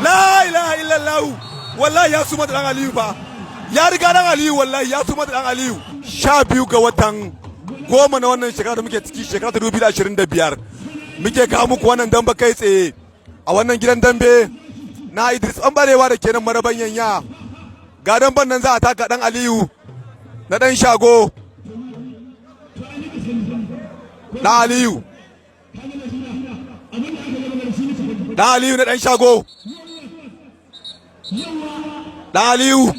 La ilaha illallah. Wallahi ya suma da Dan Aliyu fa. Ya riga Dan Aliyu, wallahi ya suma da Dan Aliyu. 12 ga watan 10 na wannan shekara da muke ciki, shekara ta 2025, muke kawo muku wannan dambe kai tsaye a wannan gidan dambe na Idris Ɓanɓarewa da kenan Maraban Yanya. Ga damben nan za a taka, Dan Aliyu na Dan Shago. Dan Aliyu, Dan Aliyu na Dan Shago. Dan Aliyu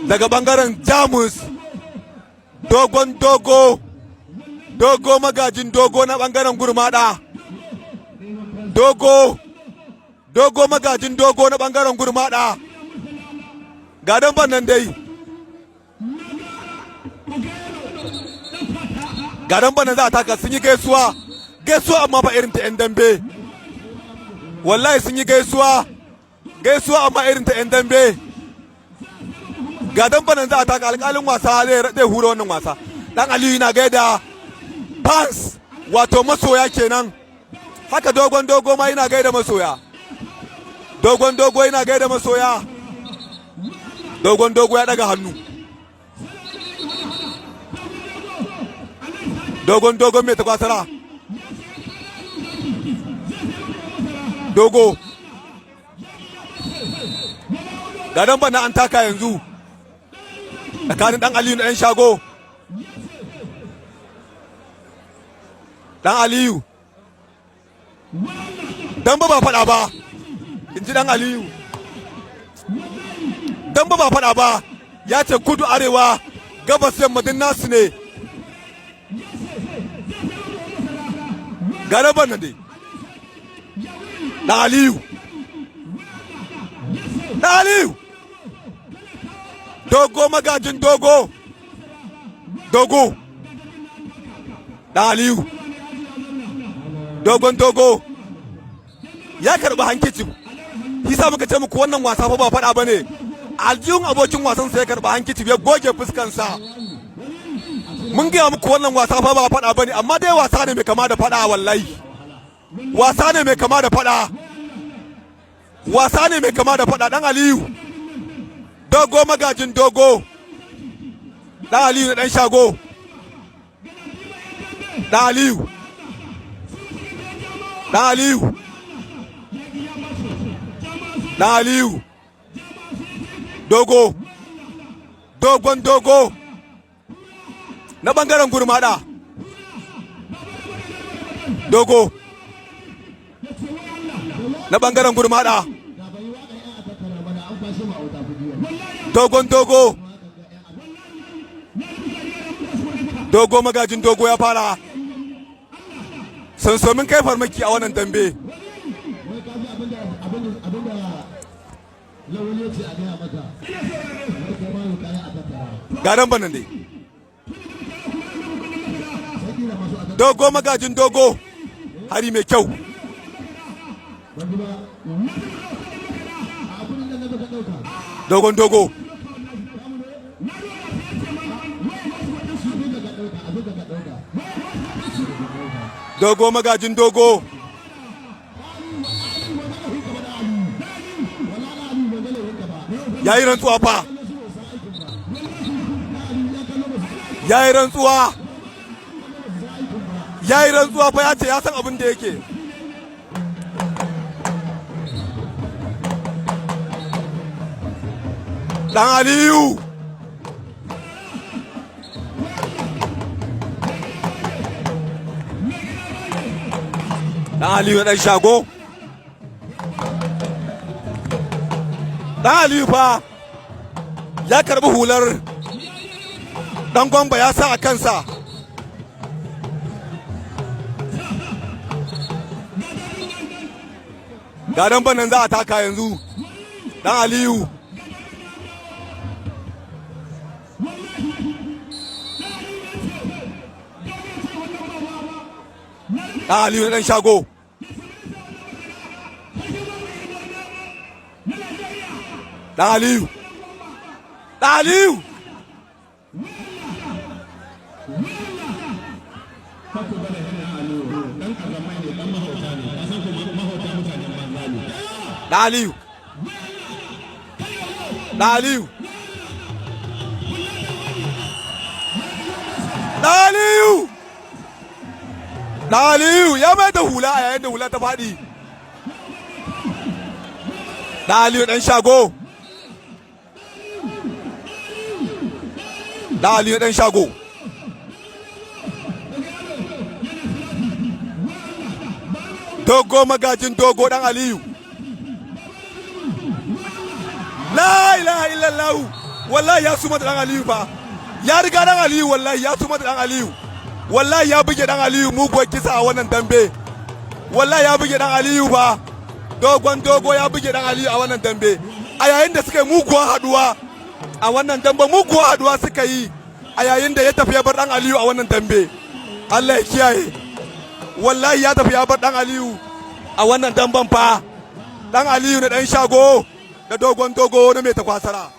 daga bangaren Jamus, Dogon Dogo, Dogo magajin Dogo na bangaren Gurmada. Dogo, Dogo magajin Dogo na bangaren Gurmada. Ga damben nan dai, ga damben nan za a taka. Sun yi gaisuwa, gaisuwa amma ba irin ta 'yan dambe. Wallahi sun yi gaisuwa, gaisuwa amma irin ta 'yan dambe. Ga damben nan za a taka, alƙalin wasa zai hura wannan wasa. Dan Aliyu yana gaida fans, wato masoya kenan. Haka Dogon Dogo ma yana gaida masoya. Dogon Dogo yana gaida masoya. Dogon Dogo ya daga hannu. Dogon Dogon mai takwasara. Dogo, ga dan bana an taka yanzu tsakanin Dan Aliyu da Dan Shago. Dan Aliyu, dan ba faɗa ba, in ji Dan Aliyu. Dan ba faɗa ba, ya ce kudu, arewa, gabas, yamma din nasu ne. Garaban nan dai, Dan Aliyu, Dan Aliyu, Dogo magajin Dogo, Dogo, Dan Aliyu, Dogon Dogo ya karɓi hankicin. Shi muka ce muku wannan wasa fa ba faɗa ba ne. Aljihun abokin wasan sa ya karɓi hankicin ya goge fuskansa. Mun gaya muku wannan wasa fa ba faɗa ba ne, amma dai wasa ne mai kama da faɗa. Wallahi wasa ne mai kama da faɗa, wasa ne mai kama da faɗa. Dan Aliyu, Dogo magajin Dogo, Dan Aliyu na Dan Shago. Dan Aliyu, Dan Aliyu, Dan Aliyu, Dogo, Dogon Dogo na bangaren Gurmada. Dogo na bangaren Gurmada. Dogon Dogo, Dogo magajin Dogo ya fara sansomin kai farmaki a wannan dambe. Garan banan dai, Dogo magajin Dogo, hari mai kyau. Dogon Dogo, Dogo magajin Dogo. Ya yi rantsuwa fa, ya yi rantsuwa, ya yi rantsuwa fa, ya ce ya san abin da yake. Dan Aliyu, Dan Aliyu, Dan Shago. Dan Aliyu fa ya karbi hular Dan Gwamba ya sa a kansa. Ga dan nan za a taka yanzu. Dan Aliyu, Dan Aliyu, Dan Shago. Dan Aliyu, Dan Aliyu. Da Aliyu, da Aliyu, da Aliyu, da Aliyu ya mai da hula a yayin da hula ta faɗi. Da Aliyu ɗan shago, da Aliyu ɗan shago. Dogo magajin dogo ɗan Aliyu. La ilaha illallah. Wallahi ya suma da ɗan Aliyu fa. Ya riga ɗan Aliyu, wallahi ya suma da ɗan Aliyu. Wallahi ya buge ɗan Aliyu muguwar kisa a wannan dambe. Wallahi ya buge ɗan Aliyu fa. Dogon dogo ya buge ɗan Aliyu a wannan dambe. A yayin da suka yi muguwar haduwa a wannan dambe, muguwar haduwa suka yi a yayin da ya tafi ya bar ɗan Aliyu a wannan dambe. Allah ya kiyaye. Wallahi ya tafi ya bar ɗan Aliyu a wannan damben fa. Ɗan Aliyu na ɗan shago da dogon dogo na mai takwasara.